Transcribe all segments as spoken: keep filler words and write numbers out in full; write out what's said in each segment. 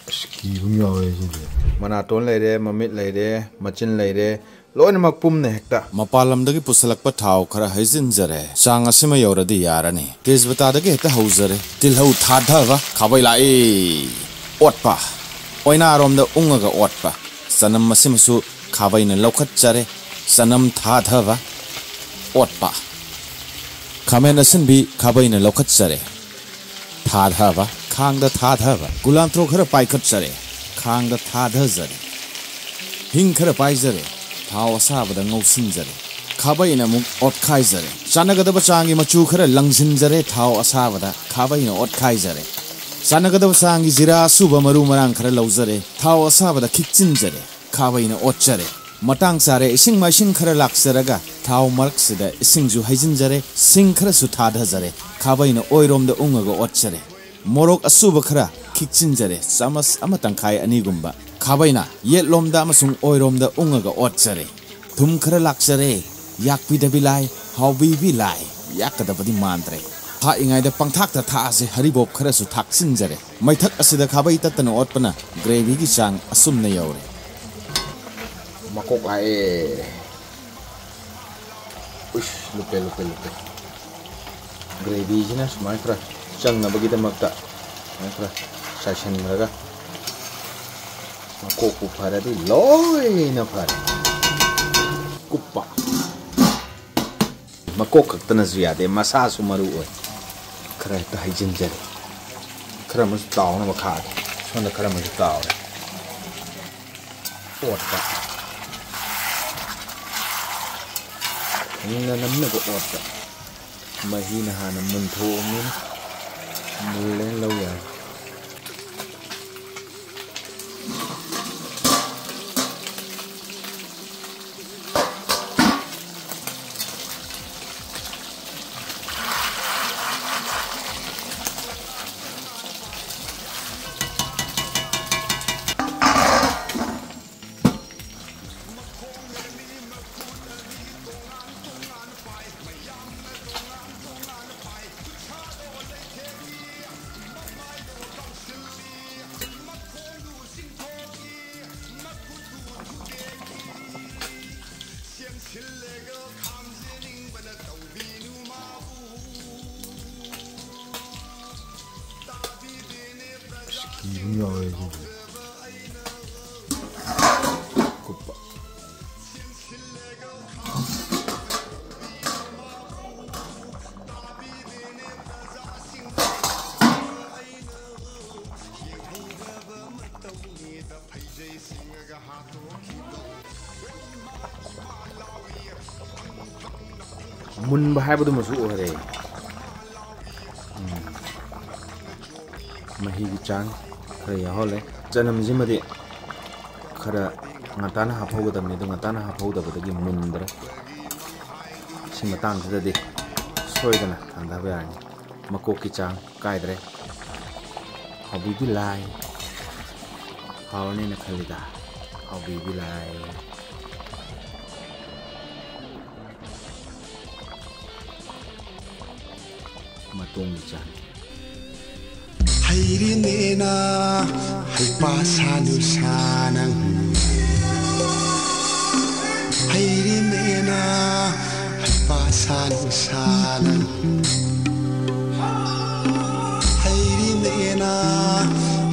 ꯑꯁ, ꯀꯤꯕ ꯑꯃ ꯌꯥꯎꯔꯦ ꯁꯤꯗꯤ꯫ ꯃꯅꯥꯇꯣꯟ ꯂꯩꯔꯦ, ꯃꯃꯤꯠ ꯂꯩꯔꯦ, ꯃꯆꯤꯟ ꯂꯩꯔꯦ, ꯂꯣꯏꯅꯃꯛ ꯄꯨꯝꯅ ꯍꯦꯛꯇ꯫ ꯃꯄꯥꯟ ꯂꯝꯗꯒꯤ ꯄꯨꯁꯤꯜꯂꯛꯄ ꯊꯥꯎ ꯈꯔ ꯍꯩꯖꯤꯟꯖꯔꯦ꯫ ꯆꯥꯡ ꯑꯁꯤꯃ ꯌꯧꯔꯗꯤ ꯌꯥꯔꯅꯤ꯫ ꯇꯦꯖꯄꯇꯥꯗꯒꯤ ꯍꯦꯛꯇ ꯍꯧꯖꯔꯦ꯫ ꯇꯤꯜꯍꯧ ꯊꯥꯗꯕ, ꯈꯥꯕꯩ ꯂꯥꯛꯏ꯫ ꯑꯣꯠꯄ꯫ ꯑꯣꯏꯅꯥꯔꯣꯝꯗ ꯎꯪꯉꯒ ꯑꯣꯠꯄ꯫ ꯆꯅꯝ ꯑꯁꯤꯃꯁꯨ ꯈꯥꯕꯩꯅ ꯂꯧꯈꯠꯆꯔꯦ꯫ ꯆꯅꯝ ꯊꯥꯗꯕ, ꯑꯣꯠꯄ꯫ ꯈꯥꯃꯦꯟ ꯑꯁꯤꯟꯕꯤ ꯈꯥꯕꯩꯅ ꯂꯧꯈꯠꯆꯔꯦ꯫ ꯊꯥꯗꯕ, ꯈꯥꯡꯗ ꯊꯥꯗꯕ꯫ ꯀꯨꯂꯥꯟꯊ꯭ꯔꯣ ꯈꯔ ꯄꯥꯏꯈꯠꯆꯔꯦ꯫ ꯈꯥꯡꯗ ꯊꯥꯗꯖꯔꯦ꯫ ꯍꯤꯡ ꯈꯔ ꯄꯥꯏꯖꯔꯦ꯫ ꯊꯥꯎ ꯑꯁꯥꯕꯗ ꯉꯧꯁꯤꯟꯖꯔꯦ꯫ ꯈꯥꯕꯩꯅ ꯑꯃꯨꯛ ꯑꯣꯠꯈꯥꯏꯖꯔꯦ꯫ ꯆꯥꯟꯅꯒꯗꯕ ꯆꯥꯡꯒꯤ ꯃꯆꯨ ꯈꯔ ꯂꯪꯁꯤꯟꯖꯔꯦ꯫ ꯊꯥꯎ ꯑꯁꯥꯕꯗ ꯈꯥꯕꯩꯅ ꯑꯣꯠꯈꯥꯏꯖꯔꯦ꯫ ꯆꯥꯟꯅꯒꯗꯕ ꯆꯥꯡꯒꯤ ꯖꯤꯔꯥ ꯑꯁꯨꯕ ꯃꯔꯨ ꯃꯔꯥꯡ ꯈꯔ ꯂꯧꯖꯔꯦ꯫ ꯊꯥꯎ ꯑꯁꯥꯕꯗ ꯈꯤꯛꯆꯤꯟꯖꯔꯦ꯫ ꯈꯥꯕꯩꯅ ꯑꯣꯠꯆꯔꯦ꯫ ꯃꯇꯥꯡ ꯆꯥꯔꯦ, ꯏꯁꯤꯡ ꯃꯥꯏꯁꯤꯡ ꯈꯔ ꯂꯥꯛꯆꯔꯒ ꯊꯥꯎ ꯃꯔꯛꯁꯤꯗ ꯏꯁꯤꯡꯁꯨ ꯍꯩꯖꯤꯟꯖꯔꯦ, ꯁꯤꯡ ꯈꯔꯁꯨ ꯊꯥꯗꯖꯔꯦ, ꯈꯥꯕꯩꯅ ꯑꯣꯏꯔꯣꯝꯗ ꯎꯪꯉꯒ ꯑꯣꯠꯆꯔꯦ꯫ ꯃꯣꯔꯣꯛ ꯑꯁꯨꯕ ꯈꯔ ꯈꯤꯛꯆꯤꯟꯖꯔꯦ, ꯆꯥꯃꯁ ꯑꯃ ꯇꯪꯈꯥꯏ ꯑꯅꯤꯒꯨꯝꯕ꯫ ꯈꯥꯕꯩꯅ ꯌꯦꯠꯂꯣꯝꯗ ꯑꯃꯁꯨꯡ ꯑꯣꯏꯔꯣꯝꯗ ꯎꯪꯉꯒ ꯑꯣꯠꯆꯔꯦ꯫ ꯊꯨꯝ ꯈꯔ ꯂꯥꯛꯆꯔꯦ, ꯌꯥꯛꯄꯤꯗꯕꯤ ꯂꯥꯏ, ꯍꯥꯎꯕꯤꯕꯤ ꯂꯥꯏ, ꯌꯥꯛꯀꯗꯕꯗꯤ ꯃꯥꯟꯗ꯭ꯔꯦ꯫ ꯊꯥꯛꯏꯉꯩꯗ ꯄꯪꯊꯥꯛꯇ ꯊꯥꯛꯑꯁꯦ, ꯍꯔꯤꯕꯣꯞ ꯈꯔꯁꯨ ꯊꯥꯛꯆꯤꯟꯖꯔꯦ꯫ ꯃꯩꯊꯛ ꯑꯁꯤꯗ ꯈꯥꯕꯩ ꯇꯠꯇꯅ ꯑꯣꯠꯄꯅ ꯒ꯭ꯔꯦꯚꯤꯒꯤ ꯆꯥꯡ ꯑꯁꯨꯝꯅ ꯌꯧꯔꯦ꯫ ꯃꯀꯣꯛ ꯂꯥꯛꯑꯦ꯫ ꯎꯏꯁ, ꯂꯨꯞꯄꯦ, ꯂꯨꯞꯄꯦ, ꯂꯨꯞꯄꯦ꯫ ꯒ꯭ꯔꯦꯚꯤꯁꯤꯅ ꯁꯨꯃꯥꯏꯅ ꯈꯔ ꯆꯪꯅꯕꯒꯤꯗꯃꯛꯇ ꯁꯨꯃꯥꯏꯅ ꯈꯔ ꯆꯥꯏꯁꯤꯟꯈ꯭ꯔꯒ ꯃꯀꯣꯛꯄꯨ ꯐꯔꯗꯤ ꯂꯣꯏꯅ ꯐꯔꯦ꯫ ꯀꯨꯞꯄ꯫ ꯃꯀꯣꯛ ꯈꯛꯇꯅꯁꯨ ꯌꯥꯗꯦ, ꯃꯁꯥꯁꯨ ꯃꯔꯨ ꯑꯣꯏ꯫ ꯈꯔ ꯍꯦꯛꯇ ꯍꯩꯖꯤꯟꯖꯔꯦ꯫ ꯈꯔ ꯑꯃꯁꯨ ꯇꯥꯎꯅꯕ ꯈꯥꯛꯑꯒꯦ꯫ ꯁꯣꯝꯗ ꯈꯔ ꯑꯃꯁꯨ ꯇꯥꯎꯔꯦ꯫ ꯑꯣꯠꯄ꯫ ꯍꯤꯡꯅ ꯅꯝꯅꯕ ꯑꯣꯠꯄ꯫ ꯃꯍꯤꯅ ꯍꯥꯟꯅ ꯃꯨꯟꯊꯣꯛꯑꯕꯅꯤꯅ ꯃꯨꯜꯂꯦꯅ ꯂꯧ ꯌꯥꯔꯦ꯫ ꯀꯤꯕ ꯑꯃ ꯌꯥꯎꯔꯦ ꯁꯤꯁꯦ꯫ ꯀꯨꯞꯄ꯫ ꯃꯨꯟꯕ ꯍꯥꯏꯕꯗꯨꯃꯁꯨ ꯑꯣꯏꯔꯦ꯫ ꯎꯝ꯫ ꯃꯍꯤꯒꯤ ꯆꯥꯡ ꯈꯔ ꯌꯥꯎꯍꯜꯂꯦ꯫ ꯆꯅꯝꯁꯤꯃꯗꯤ ꯈꯔ ꯉꯟꯇꯥꯅ ꯍꯥꯞꯍꯧꯒꯗꯕꯅꯤ, ꯑꯗꯨ ꯉꯟꯇꯥꯅ ꯍꯥꯞꯍꯧꯗꯕꯗꯒꯤ ꯃꯨꯟꯗ꯭ꯔꯦ꯫ ꯁꯤ ꯃꯇꯥꯡꯁꯤꯗꯗꯤ ꯁꯣꯏꯗꯅ ꯊꯥꯡꯊꯕ ꯌꯥꯔꯅꯤ꯫ ꯃꯀꯣꯛꯀꯤ ꯆꯥꯡ ꯀꯥꯏꯗ꯭ꯔꯦ꯫ ꯍꯥꯎꯕꯤꯗꯤ ꯂꯥꯏ꯫ ꯍꯥꯎꯔꯅꯤꯅ ꯈꯜꯂꯤꯗ꯫ ꯍꯥꯎꯕꯤꯗꯤ ꯂꯥꯏ꯫ ꯃꯇꯣꯡꯒꯤ ꯆꯥꯡ꯫ ꯍꯩꯔꯤꯅꯦꯅ ꯍꯩꯄꯥ ꯁꯥꯅꯨ ꯁꯥꯅꯪ꯫ ꯍꯩꯔꯤꯅꯦꯅ ꯍꯩꯄꯥ ꯁꯥꯅꯨ ꯁꯥꯅꯪ꯫ ꯍꯩꯔꯤꯅꯦꯅ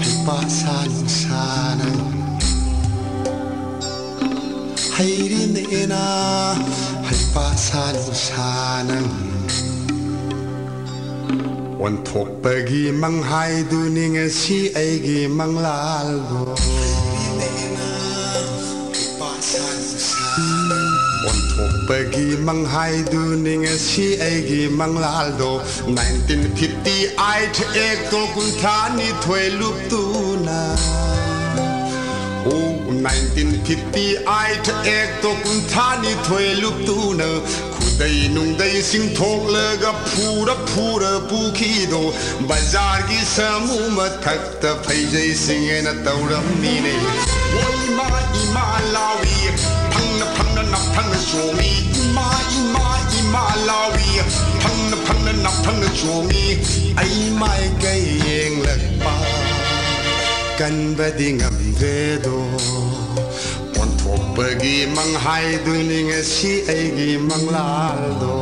ꯍꯩꯄꯥ ꯁꯥꯅꯨ ꯁꯥꯅꯪ꯫ ꯍꯩꯔꯤꯅꯦꯅ ꯍꯩꯄꯥ ꯁꯥꯅꯨ ꯁꯥꯅꯪ꯫ ꯑꯣꯟꯊꯣꯛꯄꯒꯤ ꯃꯪꯍꯥꯏꯗꯨꯅꯤ ꯉꯁꯤ ꯑꯩꯒꯤ ꯃꯪꯂꯥꯜꯕꯨ꯫ ꯑꯣꯟꯊꯣꯛꯄꯒꯤ ꯃꯪꯍꯥꯏꯗꯨꯅꯤ ꯉꯁꯤ ꯑꯩꯒꯤ ꯃꯪꯂꯥꯜꯗꯣ꯫ Nineteen fifty eight Act ꯀꯨꯟꯊ꯭ꯔꯥ ꯅꯤꯊꯣꯏ ꯂꯨꯞꯇꯨꯅ꯫ ꯑꯣ, nineteen fifty eight Act ꯀꯨꯟꯊ꯭ꯔꯥ ꯅꯤꯊꯣꯏ ꯂꯨꯞꯇꯨꯅ꯫ ꯈꯨꯗꯩ ꯅꯨꯡꯗꯩ ꯆꯤꯡꯊꯣꯛꯂꯒ ꯐꯨꯔ ꯐꯨꯔ ꯄꯨꯈꯤꯗꯣ꯫ ꯕꯖꯥꯔꯒꯤ ꯁꯥꯃꯨ ꯃꯊꯛ ꯇ ꯐꯩꯖꯩ ꯁꯤꯡꯉꯦꯅ ꯇꯧꯔꯝꯃꯤꯅꯦ꯫ ꯑꯣ ꯏꯃꯥ ꯏꯃꯥ ꯂꯥꯎꯏ꯫ ꯐꯪꯅ ꯐꯪꯅ ꯅꯥꯐꯪꯅ ꯆꯣꯡꯉꯤ꯫ ꯏꯃꯥ ꯏꯃꯥ ꯏꯃꯥ ꯂꯥꯎꯏ꯫ ꯐꯪꯅ ꯐꯪꯅ ꯅꯥꯐꯪꯅ ꯆꯣꯡꯉꯤ꯫ ꯑꯩ ꯃꯥꯏꯀꯩ ꯌꯦꯡꯂꯛꯄ ꯀꯟꯕꯗꯤ ꯉꯝꯗ꯭ꯔꯦꯗꯣ꯫ ꯑꯣꯟꯊꯣꯛꯄꯒꯤ ꯃꯪꯍꯥꯏꯗꯨꯅꯤ ꯉꯁꯤ ꯑꯩꯒꯤ ꯃꯪꯂꯥꯜꯗꯣ꯫